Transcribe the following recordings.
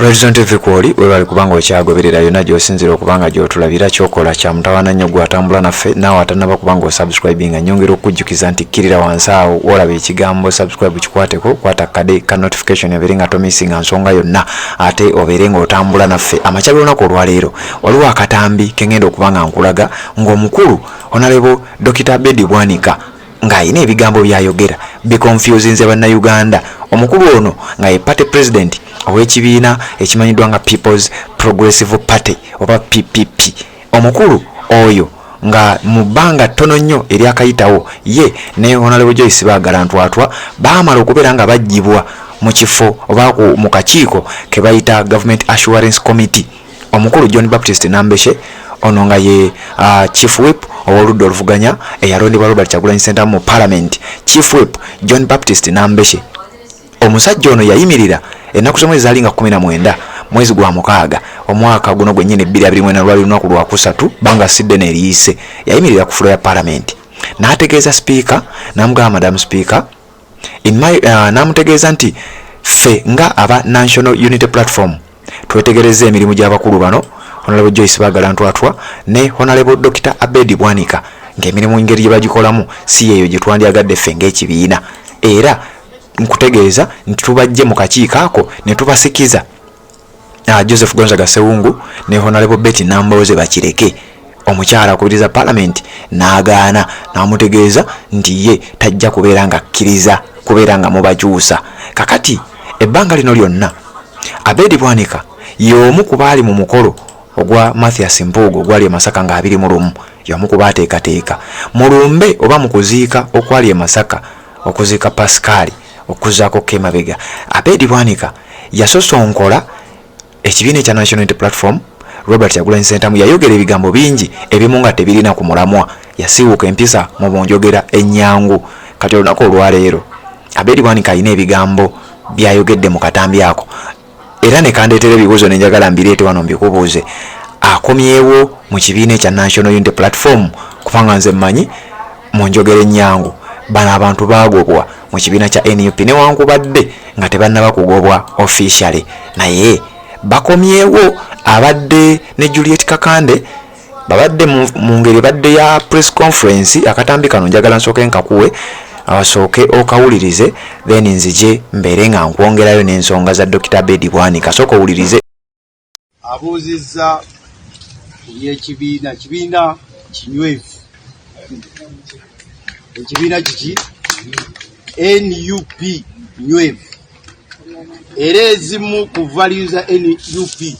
Horizon TV kwoli webale kubanga okyagoberera yonna gy'osinzira okubanga gy'otulabira. Kyokola kya mutawaana nnyo gw'atambula naffe. Naawe atannaba kubanga osubscribinga, nyongera okukujjukiza nti kkirira wansi awo wolaba ekigambo "subscribe", kikwateko, kwata kade ka notification obeere nga tomissinga nsonga yonna, ate obeere ng'otambula naffe. Amakya g'olunaku olwaleero waliwo akatambi kengenda okuba nga nkulaga ng'omukulu Honorable Dr Abedi Bwanika ng'alina ebigambo by'ayogera biconfusinze Bannayuganda. Omukulu ono nga ye party president ow'ekibiina ekimanyiddwa nga People's Progressive Party oba PPP. Omukulu oyo nga mu bbanga ttono nnyo eryakayitawo, ye ne Honorable Joyce Baagala Ntwatwa baamala okubeera nga baggyibwa mu kifo oba mu kakiiko ke bayita Government Assurance Committee. Omukulu John Baptist Nambeshe ono nga ye chief whip ow'oludda oluvuganya eyalondebwa Robert Kyagulanyi Ssentamu mu parliament, Chief Whip John Baptist Nambeshe, omusajja ono yayimirira ennaku z'omwezi zaali nga 19 mwezi gwa 6 omwaka guno gwennyini 2024, lwali lunaku lwakusatu, banga si ddene eriyise. Yayimirira ku floor ya parliament n'ategeeza sipiika, n'amugamba, "Madam Speaker, in my," n'amutegeeza nti ffe nga aba National Unity Platform twetegereza emirimu gy'abakulu bano, Honorable Joyce Bagala Ntwatwa ne Honorable Dr Abedi Bwanika, ng'emirimu engeri gye bagikolamu si yeeyo gye twandyagadde ffe ng'ekibiina, era nkutegeeza nti tubajje mu kakiiko ako ne tubasikiza Joseph Gonzaga Sewungu ne Honorable Betty Nambooze bakireke. Omukyala akubiriza parliament n'agaana, n'amutegeeza nti ye tajja kubeera nga akkiriza kubeera nga mubakyusa. Kakati ebbanga lino lyonna Abedi Bwanika y'omu ku baali mu mukolo ogwa Mathias Mpuuga ogwali e Masaka nga 21, y'omu ku baateekateeka mu lumbe oba mu kuziika okwali e Masaka, okuziika Pascal. Okuzaako kemabega, Abedi Bwanika yasosonkola ekibiina ekya National Unity Platform, Robert Kyagulanyi Ssentamu. Yayogera ebigambo bingi, ebimu nga tebirina ku mulamwa, yasiiwuuka empisa mu bunjogera ennyangu. Kati olunaku olwaleero Abedi Bwanika alina ebigambo byayogedde mu katambi ako era ne kandeetera ebibuuzo nenjagala mbireete wano mbikubuuze. Akomyewo mu kibiina ekya National Unity Platform? Kubanga nze mmanyi mu njogera ennyangu bano abantu baagobwa mu kibiina kya NUP, newankubadde nga tebannaba kugobwa officially, naye bakomyewo. Abadde ne Juliet Kakande, babadde mu ngeri ebadde ya press conference. Akatambi kano njagala nsooke nkakuwe, asooke okawulirize, then nzije mbeere nga nkwongerayo n'ensonga za Dr Abedi Bwanika. Sooka owulirize. Abuuzizza ku by'ekibiina. Kibiina kinywevu. Ekibiina kiki? NUP nywevu, era ezimu ku value za NUP,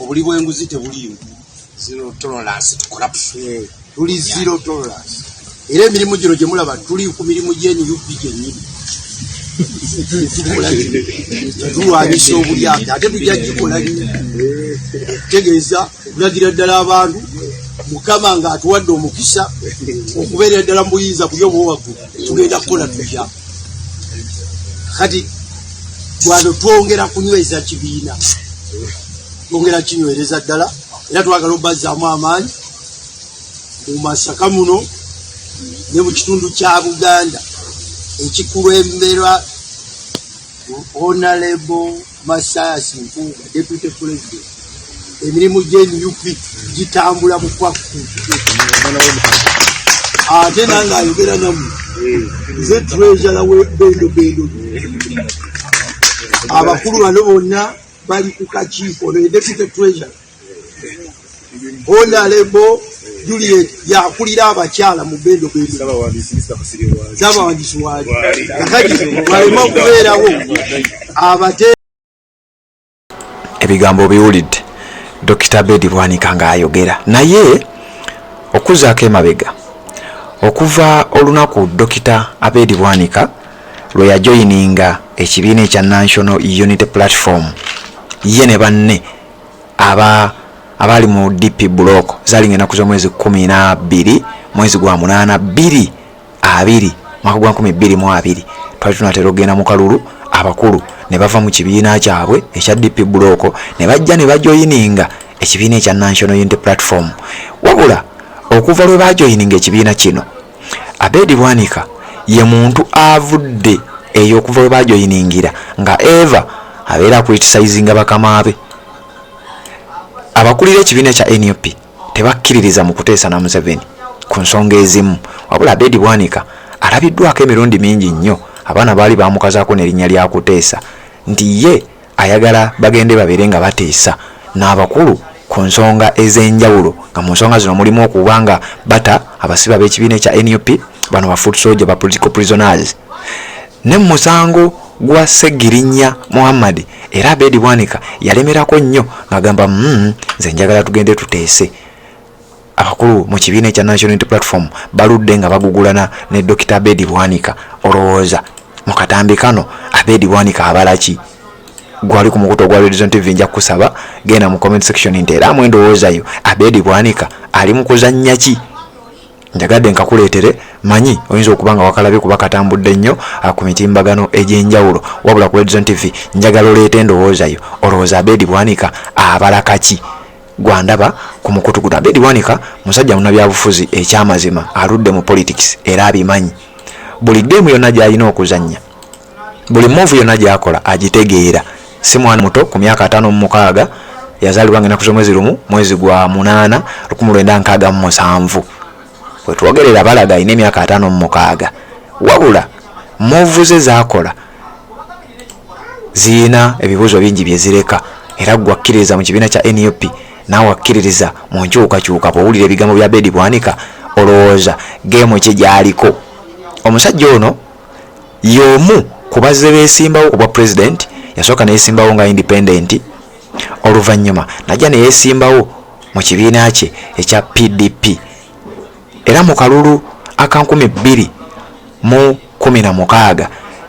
obuli bw'enguzi tebuliimu. Zero tolerance to corruption. Tuli zero tolerance, era emirimu gino gye mulaba, tuli ku mirimu gye NUP gyennyini. Tukola kino, tulwanyisa obulyake, ate tujja gikola nnyo, tegeeza okulagira ddala abantu. Mukama ng'atuwadde omukisa okubeerera ddala mu buyinza kuli obwowaggulu, tugenda kukola tutya? Kati wano twongera kunyweza kibiina, twongera kinywereza ddala, era twagala obazzaamu amaanyi mu Masaka muno ne mu kitundu kya Buganda ekikulemberwa Honorable Mathias Mpuuga, Deputy President. Emirimu gye NUP gitambula bukwakku, ate nange ayogera nammwe nze treasurer we Bendo Bendo. Abakulu bano bonna bali ku kakiiko. Ono ye deputy treasurer. Honorable Juliet yakulira abakyala mu Bendo Bendo, saabawandiisi waali. Kakati waleme okubeerawo abate Ebigambo biwulidde Dr Abedi Bwanika ng'ayogera, naye okuzaako emabega, okuva olunaku Dr Abedi Bwanika lwe yajoyininga ekibiina ekya National Unity Platform, ye ne banne aba abaali mu DP Block, zaali nga ennaku z'omwezi 12 mwezi gwa 8 2 20, mwaka gwa 2020, twali tunatera okugenda mu kalulu. Abakulu ne bava mu kibiina kyabwe ekya DP Block ne bajja ne bajoyininga ekibiina ekya National Unity Platform. Wabula okuva lwe bajoyininga ekibiina kino, Abedi Bwanika ye muntu avudde eyo okuva lwe bajoyiningira nga eva Abeera akuritisayizinga bakama be. Abakulira ekibiina kya nup tebakkiririza mu kuteesa na Museveni ku nsonga ezimu, wabula Abedi Bwanika alabiddwako emirundi mingi nnyo, abaana baali bamukazaako n'erinnya lya Kuteesa, nti ye ayagala bagende babeere nga bateesa n'abakulu ku nsonga ez'enjawulo, nga mu nsonga zino mulimu okuba nga bata abasibe ab'ekibiina ekya nup, bano ba foot soldier, ba political prisoners, ne mu musango gwa Ssegirinya Muhammad. Era Abedi Bwanika yalemerako nnyo ng'agamba, nze njagala tugende tuteese." Abakulu mu kibiina ekya National Unity Platform baludde nga bagugulana ne Dr. Abedi Bwanika. Olowooza mu katambi kano Abedi Bwanika abala ki? Gwali ku mukutu ogwa Red Zone TV, nja kukusaba genda mu comment section nti era amwe endowooza yo, Abedi Bwanika ali mu kuzannya ki? Njagadde nkakuleetere, manyi oyinza okuba nga wakalabye kuba katambudde nnyo ku mitimbagano egy'enjawulo, wabula ku Red Zone TV njagala oleete endowooza yo. Olowooza Abedi Bwanika abala kaki? Gwandaba ku mukutu guno, Abedi Bwanika musajja munnabyabufuzi, ekyamazima aludde mu politics era abimanyi. Buli game yonna gy'alina okuzannya, buli move yonna gy'akola agitegeera. Si mwana muto, ku myaka 56, yazaalibwa nga ennaku z'omwezi 1 mwezi gwa 8 1967. Wetwogerera balaga alina emyaka 56, wabula move ze z'akola ziyina ebibuuzo bingi bye zireka. Era gwe akkiririza mu kibiina kya nup, naawe akkiririza mu nkyukakyuka, bw'owulira ebigambo bya Abedi Bwanika, olowooza game ki gy'aliko? Omusajja ono y'omu ku bazze beesimbawo ku bwa president. Yasooka neyesimbawo nga independent, oluvannyuma najja neyesimbawo mu kibiina kye ekya PDP, era mu kalulu aka 2016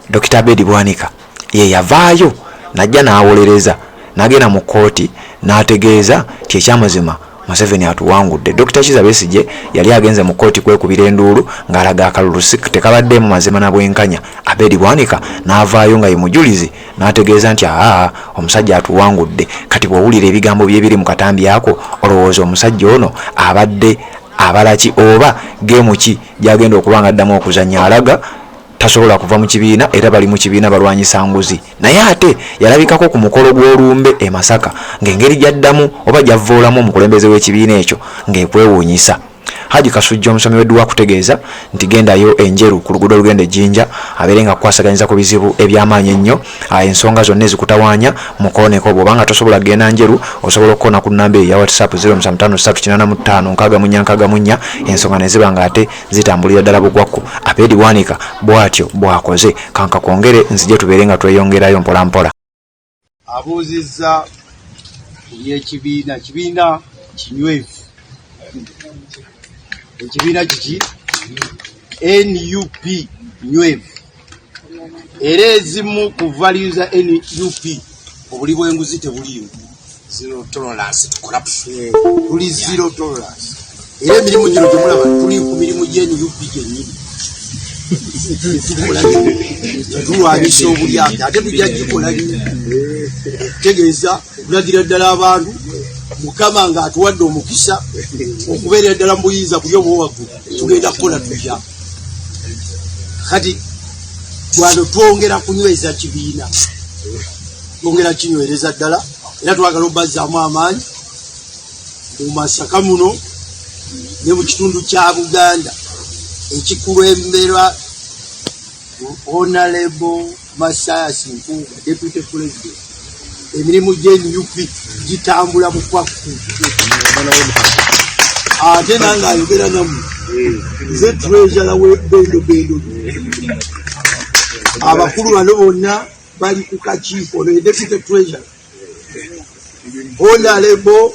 Dr. Abedi Bwanika ye yavaayo najja n'awolereza, n'agenda mu kkooti n'ategeeza nti ekyamazima Museveni atuwangudde. Dr. Kizza Besigye yali agenze mu kkooti kwekubira enduulu ng'alaga akalulu si tekabaddeemu mazima na bwenkanya. Abedi Bwanika n'avaayo nga ye mujulizi n'ategeeza nti aa, omusajja atuwangudde. Kati bw'owulira ebigambo byebiri mu katambi ako, olowooza omusajja ono abadde abala ki, oba game ki gy'agenda okuba nga addamu okuzannya? Alaga tasobola kuva mu kibiina, era bali mu kibiina balwanyisa nguzi, naye ate yalabikako ku mukolo gw'olumbe e Masaka ng'engeri gy'addamu oba gy'avvoolamu omukulembeze w'ekibiina ekyo ng'ekwewuunyisa. Haji Kasujja omusomi w'edduwa akutegeeza nti gendayo Enjeru ku luguudo olugenda e Jinja, abeere nga akukwasaganyiriza ku bizibu eby'amaanyi ennyo, ensonga zonna ezikutawaanya mukooneko. Bw'oba nga tosobola kugenda Njeru, osobola okukoona ku nnamba eyo eya WhatsApp 07538564 64, ensonga ne ziba nga ate zitambulira ddala bugwakku. Abedi Bwanika bw'atyo bw'akoze. Kanka kwongere nzije tubeere nga tweyongerayo mpola mpola. Abuuzizza ku by'ekibiina. Kibiina kinywevu. Ekibiina kiki? NUP nywevu, era ezimu ku value za NUP, obuli bw'enguzi tebuliimu. Zero tolerance to corruption. Tuli zero tolerance, era emirimu gino gyemulaba tuli ku mirimu gya NUP gyennyini. Tulwanyisa obulyake, ate tujja gikola nnyo, tegeeza okulagira ddala abantu Mukama ng'atuwadde omukisa okubeerera ddala mu buyinza buli obwowaggulu. Tugenda kukola tutya kati? Wano twongera kunyweza kibiina, twongera kinywereza ddala, era twagala obazzaamu amaanyi mu Masaka muno ne mu kitundu kya Buganda ekikulemberwa Honorable Mathias Mpuuga, Deputy President. Emirimu gya NUP gitambula bukwakku, ate nange ayogera nammwe nze treasurer w'ebendobendo. Abakulu bano bonna bali ku kakiiko. Ono ye deputy treasurer, Honorable